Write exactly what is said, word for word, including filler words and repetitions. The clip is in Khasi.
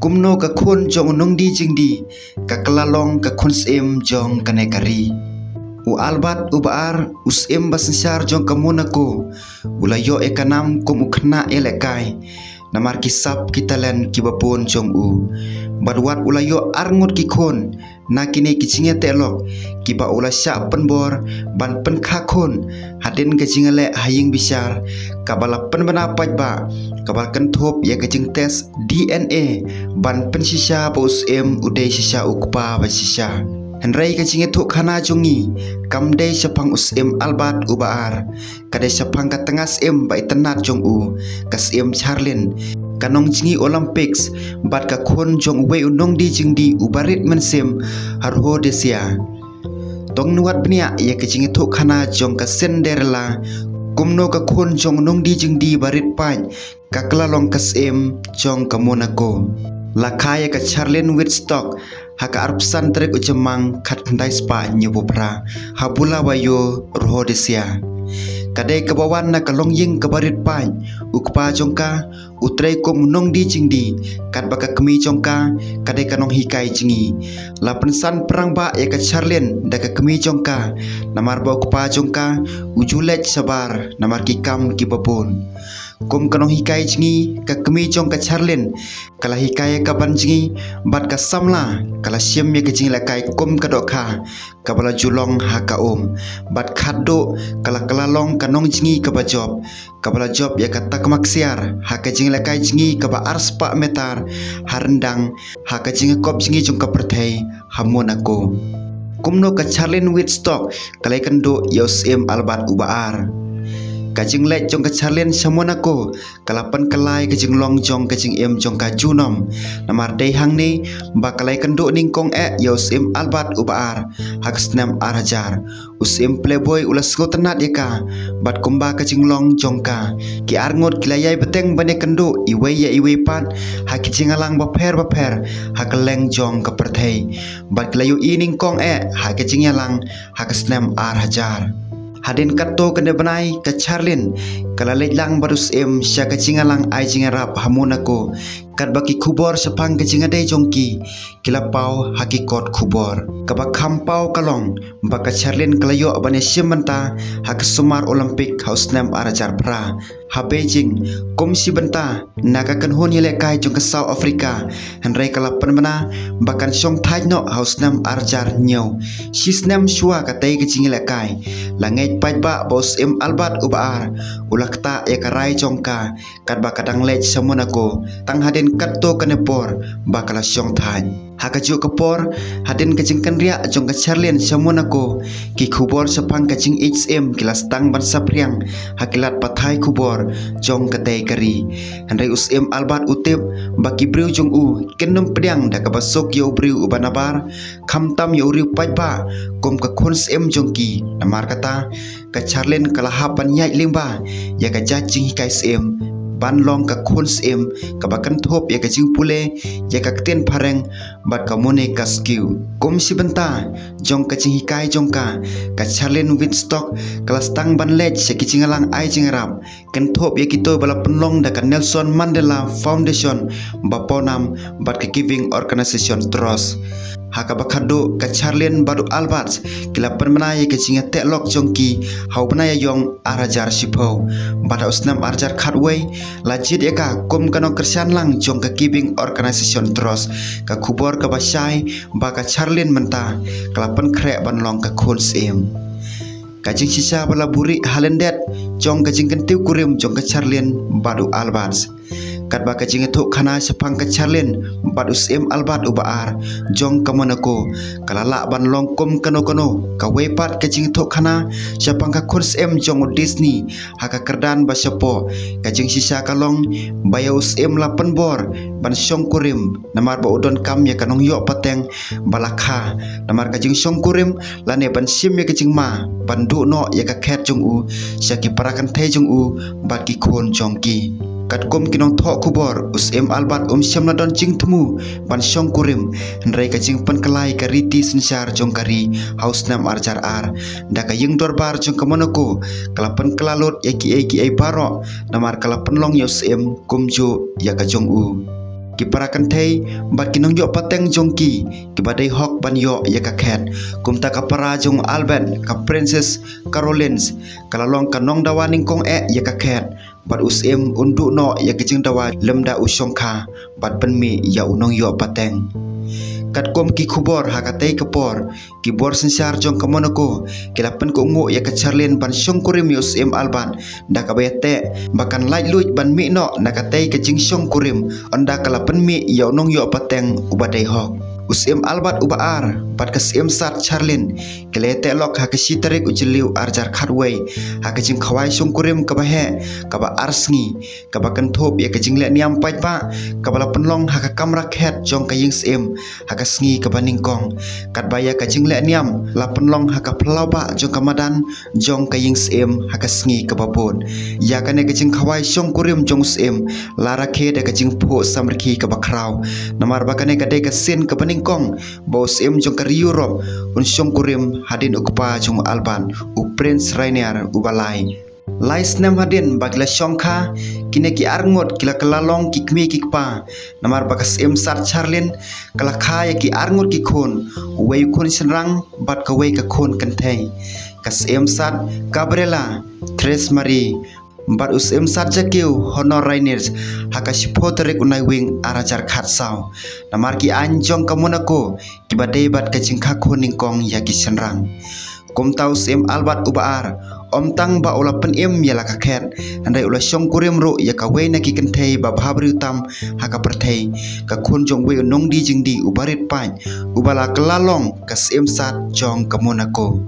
Kumno ka khun jong u nongdie jingdie ka kylla long ka khun syiem jong kane ka ri. U Albert uba ar, u syiem ba synshar jong ka Monaco, u la ïoh ïa ka nam kum u khynnah ïalehkai namar ki sap ki talent kiba bun jong u. Bad wat u la ïoh arngut ki khun na kine ki jingïateh lok kiba u la shah pynbor ban pynkha khun hadien ka jingïaleh ha ïing bishar kaba la pynbna paidbah, kaba la kynthup ïa ka jingtest D N A ban pynshisha ba u syiem u dei shisha u kpa ba shisha. Hynrei ka jingïathuhkhana jong ngi kam dei shaphang u syiem Albert uba ar, ka dei shaphang ka tnga syiem ba itynnad jong u, ka syiem Charlene, ka nongjngi Olympics, bad ka khun jong uwei u nongdie jingdie uba rit mynsiem ha Rhodesia. To ngin wad bniah ïa ka jingïathuhkhana jong ka Cinderella, kumno ka khun jong u nongdie jingdie ba rit paid ka kylla long ka syiem jong ka Monaco. La kha ïa ka Charlene Wittstock ha ka arphew san tarik u Jymmang khatkhyndai spah hynñiewphew phra ha Bulawayo, Rhodesia. Ka dei kaba wan na ka longïing kaba rit paid, u kpa jong ka u trei kum u nongdie jingdie, katba ka kmie jong ka ka dei ka nonghikai jngi. La pynsan pyrang bha ïa ka Charlene da ka kmie jong ka namar ba u kpa jong ka u ju leit shabar namar ki kam kiba bun. Kum ka nonghikai jngi, ka kmie jong ka Charlene ka la hikai ïa ka ban jngi, bad ka samla ka la shim ïa ka jingïalehkai kum ka dohkha kaba la ju long ha ka um. Bad khatduh ka la kylla long ka nongjngi kaba jop, kaba la jop ïa ka takma ksiar ha ka jingïalehkai jngi kaba ar spah meter ha ryndang ha ka jingïakop jngi jong ka pyrthei ha Monaco. Kumno ka Charlene Wittstock ka la ïakynduh ïa u syiem Albert uba ar. Ka jingleit jong ka Charlene sha Monaco ka la pynkylla ïa ka jinglong jong ka jingim jong ka junom. Namar dei hangne ba ka la ïakynduh nyngkong eh ïa u syiem Albert uba ar ha ka snem ar hajar. U syiem playboy u la sngewtynnad ïa ka, bad kumba ka jinglong jong ka, ki arngut ki la ïai bteng ban ïakynduh iwei ïa iwei pat ha ki jingïalang bapher bapher ha kylleng jong ka pyrthei. Bad ki la ïohi nyngkong eh ha ka jingïalang ha ka snem ar hajar. Hadien katto katne bnai ka Charlene ka la leit lang bad u syiem sha ka jingïalang ai jingïarap ha Monaco, katba ki khubor shaphang ka jingïadei jong ki ki la paw ha ki kot khubor. Kaba kham paw ka long ba ka Charlene ka la ïoh ban ïashim bynta ha ka Summer Olympic ha u snem ar hajar phra ha Beijing, kum shi bynta na ka kynhun ïalehkai jong ka South Africa, hynrei ka la pynbna ba kan shong thait noh ha u snem ar hajar hynñiew. Shi snem shuwa katei ka jingïalehkai, la ngeit paidbah ba u syiem Albert uba ar u la ktah ïa ka rai jong ka, katba ka dang leit sha Monaco tang hadien katto katne por ba ka la shong thait. Ha kajuh ka por, hadien ka jingkynriah jong ka Charlene sha Monaco, ki khubor shaphang ka jingïeit syiem ki la sdang ban saphriang ha ki lad pathai khubor jong katei ka ri. Hynrei u syiem Albert u tip ba ki briew jong u kin nym pdiang da kaba suk ïa u briew uba nabar, khamtam ïa u riew paidbah kum ka khun syiem jong ki. Namar kata, ka Charlene ka la hap ban ïaid lyngba ïa ka jait jinghikai syiem ban long ka khun syiem kaba kynthup ïa ka jingpule, ïa ka ktien phareng bad ka monegasque. Kum shi bynta jong ka jinghikai jong ka, ka Charlene Wittstock ka la sdang ban leit sha ki jingïalang ai jingïarap, kynthup ïa kito ba la pynlong da ka Nelson Mandela Foundation ba pawnam bad ka Giving Organisation Trust. Ha kaba khatduh ka Charlene bad u Albert ki la pynbna ïa ka jingïateh lok jong ki ha u bnai Ïaïong ar hajar shiphew. Bad ha u snem ar hajar khatwei la jied ïa ka kum ka nongkyrshan lang jong ka Giving Organisation Trust. Ka khubor kaba shai ba ka Charlene mynta ka la pynkhreh ban long ka khun syiem. Ka jingshisha ba la buhrieh ha lyndet jong ka jingkyntiew kurim jong ka Charlene bad u Albert. Katba ka jingïathuhkhana shaphang ka Charlene bad u syiem Albert uba ar jong ka Monaco ka la lah ban long kum kano kano kawei pat ka jingïathuhkhana shaphang ka khun syiem jong u Disney ha ka kyrdan ba shapoh. Ka jingshisha ka long ba ïa u syiem la pynbor ban shongkurim namar ba u donkam ïa ka nongïoh pateng ba la kha. Namar ka jingshongkurim lane ban shim ïa ka jingma ban duh noh ïa ka khet jong u sha ki para kynthei jong u bad ki khun jong ki. Katkum ki nongthoh khubor, u syiem Albert um shym la don jingthmu ban shongkurim, hynrei ka jingpynkylla ïa ka riti synshar jong ka ri ha u snem ar hajar ar da ka ïing dorbar jong ka Monaco ka la pynkylla lut ïa kiei kiei baroh, namar ka la pynlong ïa u syiem kumjuh ïa ka jong u. ki para kynthei bad ki nongïoh pateng jong ki kiba dei hok ban ïoh ïa ka khet. Kumta ka para jong u Albert, ka Princess Caroline, ka la long ka nongdawa nyngkong eh ïa ka khet, bad u syiem un duh noh ïa ka jingdawa lymda u shongkha bad pynmih ïa u nongïoh pateng. Katkum ki khubor ha katei ka por, ki bor synshar jong ka Monaco ki la pynkohnguh ïa ka Charlene ban shongkurim ïa u syiem Albert, da kaba ïateh ba kan laitluid ban mih noh na katei ka jingshongkurim, ynda ka la pynmih ïa u nongïoh pateng uba dei hok. U syiem Albert uba ar bad ka syiem sad Charlene ki la ïateh lok ha ka shi tarik u Jylliew ar hajar khatwei ha ka jingkhawai shongkurim kaba heh, kaba ar sngi, kaba kynthup ïa ka jingleh niam paidbah kaba la pynlong ha ka kamra khet jong ka ïing syiem ha ka sngi kaba nyngkong. Katba ïa ka jingleh niam la pynlong ha ka phyllaw bah jong ka madan jong ka ïing syiem ha ka sngi kaba bud. Ïa kane ka jingkhawai shongkurim jong u syiem la rakhe da ka jingphuh samrkhie kaba khraw, namar ba kane ka dei ka sien kaba nyngkong ba u syiem jong ka ri Europe un shongkurim hadien u kpa jong u Albert, u Prince Rainier uba lai. Lai snem hadien ba ki la shongkha, kine ki arngut ki la kylla long ki kmie ki kpa, namar ba ka syiem sad Charlene ka la kha ïa ki arngut ki khun, uwei u khun shynrang bad kawei ka khun kynthei. Ka syiem sad Gabriella, Therese Marie, bad u syiem sad Jacques, Honor Rainier, ha ka shiphew tarik u Naiwieng ar hajar khatsaw. Namar ki aiñ jong ka Monaco kiba dei bad ka jingkha khun nyngkong ïa ki shynrang. Kumta u syiem Albert uba ar, ym tang ba u la pynim ïa la ka khet, hynrei u la shongkurim ruh ïa kawei na ki kynthei ba bhabriew tam ha ka pyrthei, ka khun jong uwei u nongdie jingdie uba rit paid, uba la kylla long ka syiem sad jong ka Monaco.